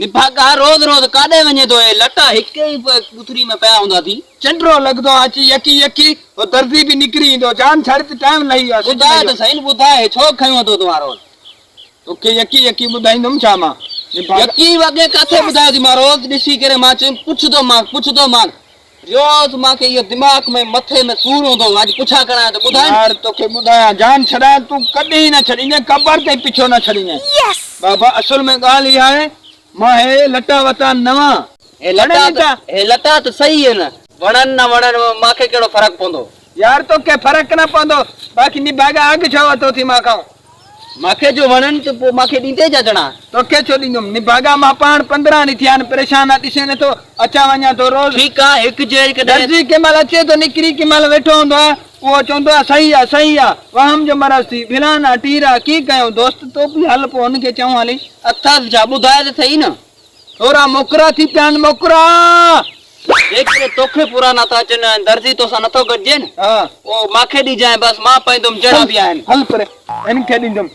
نڀاڳا روز روز ڪاڏي وڃي ٿو اهي لٽا هڪ ئي ڳٿري ۾ پيا هوندا ٿي. چنڊرو لڳندو آ اچي يڪي يڪي هو درزي به نڪري ايندو جان ڇڏ ته ٽائيم لهي ويو آ سج ٻڌاء لهي ته ويو. سهي نه ٻڌاء هي ڇو کنيو اٿو توهان روز. توکي يڪي يڪي ٻڌائيندم ڇا مان نڀاڳا. يڪي وڳي ڪاٿي ٻڌايو ٿي مان روز ڏسي ڪري مان چيم پڇندومان پڇندومان روز مان کي اهو دماغ ۾ مٿي ۾ سور هوندو هو اڄ پڇا ڪرايان ته ٻڌائين. يار توکي ٻڌايان جان ڇڏايان تون ڪڏهن نه ڇڏيندين قبر تائين پڇو نه ڇڏيندين بابا اصل ۾ ڳالهه اها آهي مان هي لٽا وتا نوان هي لٽا ته هي لٽا ته صحيح آهن وڻن نه وڻن مان کي ڪهڙو فرق پوندو. يار توکي فرق نه پوندو باقي نڀاڳا اڳ ڇو وتو ٿي مان کان. مانکي جو وڻن ته پوء مانکي ڏيندين ڇا چڻا. توکي ڇو ڏيندم نڀاڳا مان پاڻ 15 ڏينهن ٿيا آهن پريشان آ ڏسين نٿو اچان وڃان ٿو روز. ٺيڪ آ هڪ جيڪڏهن. درزي ڪنهن مهل اچي ٿو نڪري ڪنهن مهل ويٺو هوندو آ اهو چوندو آ صحيح آ صحيح آ وهم جو مرض ٿي ڀلان آ ٽير آ ڪي ڪيون دوست تو به هل پوء هن کي چئون هلي. اٿس ڇا ٻڌاء ته سهي نه. ٿورا موڪرا ٿي پيا آهن موڪرا. جيڪڏهن توکي پورا نه ٿا اچن ۽ درزي توسان نه ٿو گڏجي نه پوء مانکي ڏجانء بس مان پائيندم جهڙا به آهن. هل پري هن کي ڏيندم.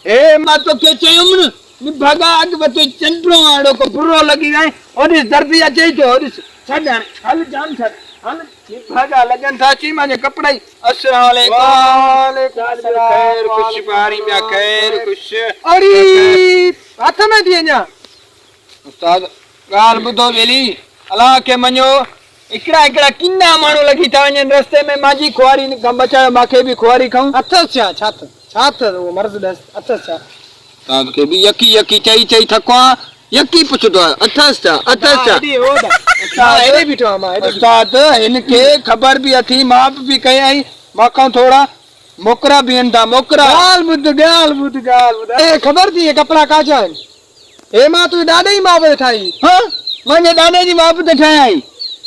هي مان توکي چيم نه نڀاڳا اڳ وتوئي چنڊو آن اهڙو ڪو برو لڳي ويو آهين هو ڏس درزي اچي ئي ٿو هو ڏس ڇڏ هاڻي هل جان ڇڏ هل نڀاڳا لڳن ٿا اچي مانجا ڪپڙا ئي السلام عليڪم وعليڪم السلام خير خوش ٻاري پيا خير خوش اڙي هٿ ۾ ٿي اڃا. استاد ڳالهه ٻڌو ٻيلي الله کي مڃو هڪڙا هڪڙا ڪنا ماڻهو لڳي ٿا وڃن رستي ۾ مانجي خواري کان بچايو مانکي به خواري کائون. اٿس ڇا ڇا ٿ ڇا ٿ اهو مرض ڏس اٿس ڇا. استاد کي به يڪي يڪي چئي چئي ٿڪو آهيان يڪي پڇندو آهيان اٿس ڇا اٿس ڇا. استاد هن کي خبر به اٿي ماپ به ڪيائين ماکان ٿورا موڪرا بيهن ٿا موڪرا. ڳالهه ٻڌ ڳالهه ٻڌ ڳالهه ٻڌ. اي خبر ٿي اهي ڪپڙا ڪا جا آهن. هي مان تنهنجي ڏاڏي جي ماپ تي ٺاهي. ها مانجي ڏاڏي جي ماپ تي ٺاهيائين.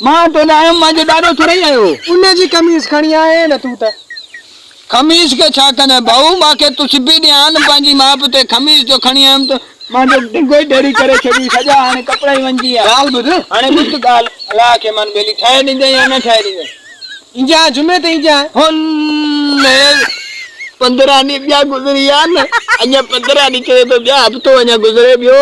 مان تو لاء آيم مانجو ڏاڏو ٿورئي آيو هو. ان جي قميص کڻي آئين نه تون ته. قميص کي ڇا ڪندين ڀائو مان کي تون سبي ڏيان ها نه پنهنجي ماپ تي قميص جو کڻي آيم ته مانجو ڊگهو ئي ڍيري ڪري ڇڏي سڄا هاڻي ڪپڙا ئي وڃجي ويا. ڳالهه ٻڌ. هاڻي ٻڌ ڳالهه الله کي من ٻيلي ٺاهي ڏيندين يا نه ٺاهي ڏيندين. اينجان جمعي تي اينجان. هن 15 ڏينهن ٻيا گذري ويا نه اڃا 15 ڏينهن چوي ٿو ٻيا هفتو اڃا گذري ٻيو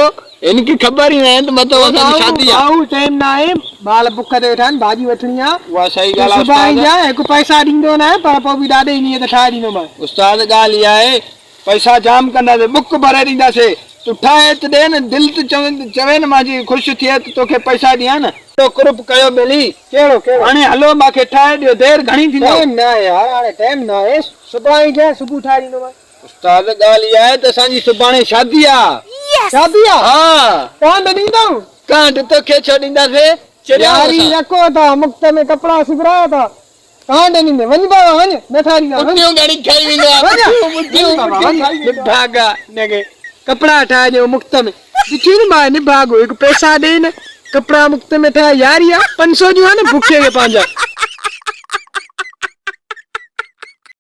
هن کي خبر ئي ناهي ته متان اسان جي شادي آ. ڀائو ٽائيم ناهي ٻال بک تي ويٺا آهن ڀاڄي وٺڻي آ. اها صحيح ڳالهه آ استاد. سڀاڻي اينجان هڪ پئسا ڏيندو ناهي پر پوء به ڏاڏي جي نيت ٺاهي ڏيندومانء. استاد ڳالهه اها آهي پئسا جام ڪنداسين ٻڪ ڀري ڏينداسين تون ٺاهي ته ڏي نه دل ته چوي نه مانجي خوش ٿئي ته توکي پئسا ڏيان نه. تو قرب ڪيو ٻيلي. ڪهڙو ڪهڙو. هاڻي هلو مانکي ٺاهي ڏيو دير گهڻي ٿيندو. ٽائيم ناهي يار هاڻي ٽائيم ناهي سڀاڻي اينجان صبح ٺاهي ڏيندومانء. استاد ڳالهه اها آهي ته اسان جي سڀاڻي شادي آ. شادي آ؟ ها. ڪانڍ ڏيندؤ؟ ڪانڍ توکي ڇو ڏينداسين چريا آهيون ياري اسان. رکو ٿا مفت ۾ ڪپڙا سبرايو ٿا. ڪانڍ ڏيندين وڃ بابا وڃ نه ٺاهي ڏيندا وڃ. پٽيون گهڻي کائي ويندو آ وڃ پٽيون پٽيون وڃ بابا پٽيون وڃ. کائي ويندو آ. نڀاڳا نگي ڪپڙا ٺاهي ڏيو مفت ۾ ڏٺي نه ماء نڀاڳو هڪ پئسا ڏي نه ڪپڙا مفت ۾ ٺاهي ياري آ 500 ڏيون ها نه بکي کي پنهنجا.